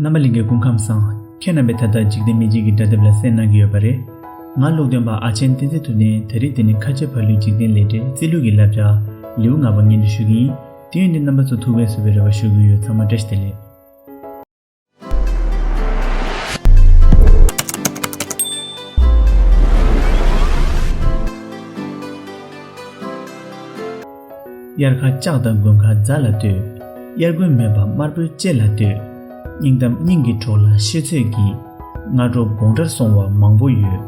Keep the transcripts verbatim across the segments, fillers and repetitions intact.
རྣམ་པ་ལྷན་རྒྱས་སྐུ་ཁམས་བཟང་། ཁྱེད་རྣམ་པས་ད་ལྟ་འཇིག་རྟེན་མི་ཆོས་ཀྱི་སྒྲ་དེབ་ལ་གསན་གནང་གི་ཡོད་པ་རེད། ང་ཀློག་འདོན་པ་ཨ་ཆེན་བསྟན་འཛིན་ཐུབ་བསྟན། དེ་རིང་འདི་ནས་ཁ་ཆེ་ཕ་ལུའི་འཇིག་རྟེན་ལས་འབྲེལ་རྩིས་ལུགས་ཀྱི་བསླབ་བྱ་ལེའུ་ལྔ་པ་སྙན་སྒྲོན་ཞུ་གི་ཡིན། དེ་ཡིན་དུས་རྣམ་པ་ཚོ་ཐུགས་ཕན་གསོས་པའི་རེ་བ་ཞུ་གི་ཡོད། ཚང་མ་བཀྲ་ཤིས་བདེ་ལེགས། དབྱར་ཁ་ལྕགས་དང་དགུན་ཁ་རྫ་ལ་ལྟོས། དབྱར་དགུན་མེད་པ་དམར་པོའི་ལྕེ་ལ་ལྟོས། སྙིང་གཏམ་སྙིང་གི་གྲོགས་ལ་ཤེས་ཚོད་ཀྱིས། སྔ་དྲོ་དགོང་གྲར་སོང་བ་མང་པོ་ཡོད།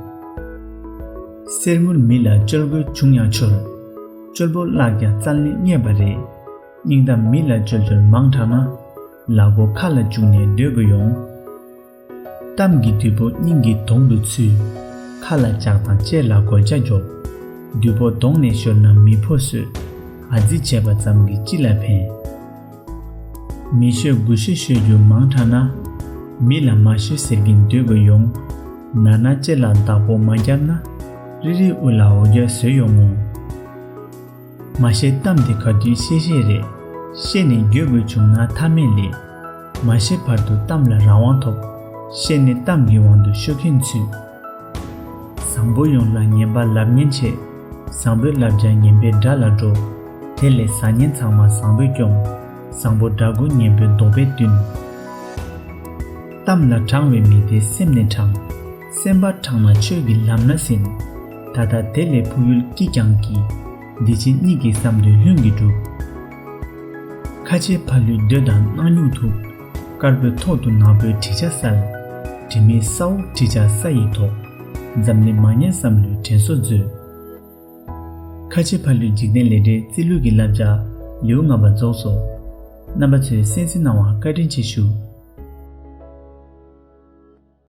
གསེར་དངུལ་མི་ལ་སྤྱོད་གོས་བྱུང་ཡང་འཆོལ། སྤྱོད་པོ་བརླག་ཀྱང་རྩལ་ནི་རྙེད་པ་རེད། སྙིང་གཏམ་མི་ལ་སྤྱོད་སྤྱོད་མང་དྲགས་ན། ལག་མགོ་ཁ་ལ་བཅུག་ནས་སྡོད་དགོས་ཡོང་། གཏམ་གྱི་བདུད་པོ་སྙིང་གི་དོང་དུ་ཚུད། ཁ་ལ་ལྕགས་དང་ལྕེ་ལ་གོད་ཆག་འཇོག། བདུད་པོ་གདོང་ནས་ཤོར་ན་མི་ཕོད་བཟོས། ཨ་ཙི་བྱས་པ་ཙམ་གྱིས་ཅི་ལ་ཕན། མི་ཤོད་དགུ་ཤོད་ཤོད་རྒྱུ་མང་དྲགས་ན། མི་ལ་མ་ཤོད་ཟེར་གྱིན་སྡོད་དགོས་ཡོང་། ན་ན་ལྕེ་ལ་བདག་པོ་མ་བརྒྱབ་ན། རི་རི་དབུ་ལ་འོ་བརྒྱལ་བཟོས་ཡོང་ངོ་། མ་ཤེས་གཏམ་དེ་ག་དུས་བཤད་བཤད་རེད། བཤད་ནས་འགྱོད་དགོས་བྱུང་ན་ཐབས་མེད་ལས། མ་ཤེས་བར་དུ་གཏམ་ལ་རང་དབང་ཐོབ། བཤད་ནས་གཏམ་གྱི་དབང་དུ་ཤོར་མཁན་ཚུད། བཟང་པོ་ཡོངས་ལ་ངན་པ་ལབ་ཉན་ཆེ། བཟང་པོའི་བསླབ་བྱ་ངན་པའི་དགྲ་ལ་འགྲོ། དེ་ལས་ཟ་ཉན་ཚང་མ་བཟང་པོས་སྐྱོང་། བཟང་པོ་དགྲ་རྒོལ་ངན་པའི་རྡོག་པས་བསྟུན། གཏམ་ལ་དྲང་བའི་མི་དེ་སེམས་ནས་དྲང་། སེམས་པ་དྲང་ན་ཆོས་ཀྱི་ལམ་སྣ་ཟིན། ད་ལྟ་དེ་ལས་ཕུགས་ཡུལ་སྐྱིད་ཀྱང་སྐྱིད། འདི་ཕྱི་གཉིས་ཀྱི་བསམ་དོན་ལྷུན་གྱིས་གྲུབ། ཁ་ཆེ་ཕ་ལུའི་འདོད་དང་སྣང་སྨྱུག་ཐུག། དཀར་པོའི་ཐོག་ཏུ་ནག་པོའི་བྲིས་ཆ་གསལ། དྲི་མེད་ས་འོག་བྲིས་ཆ་ས་ཡི་ཐོག། འཛམ་གླིང་མ་ཉན་བསམ་བློའི་དྲན་གསོ་མཛོད། ཁ་ཆེ་ཕ་ལུའི་འཇིག་རྟེན་ལས་འབྲེལ་རྩིས་ལུགས་ཀྱི་བསླབ་བྱ་ལེའུ་ལྔ་པ་རྫོགས་སོ། རྣམ་པ་ཚོས་གསན་གཟིགས་གནང་བར་བཀའ་དྲིན་ཆེ་ཞུ།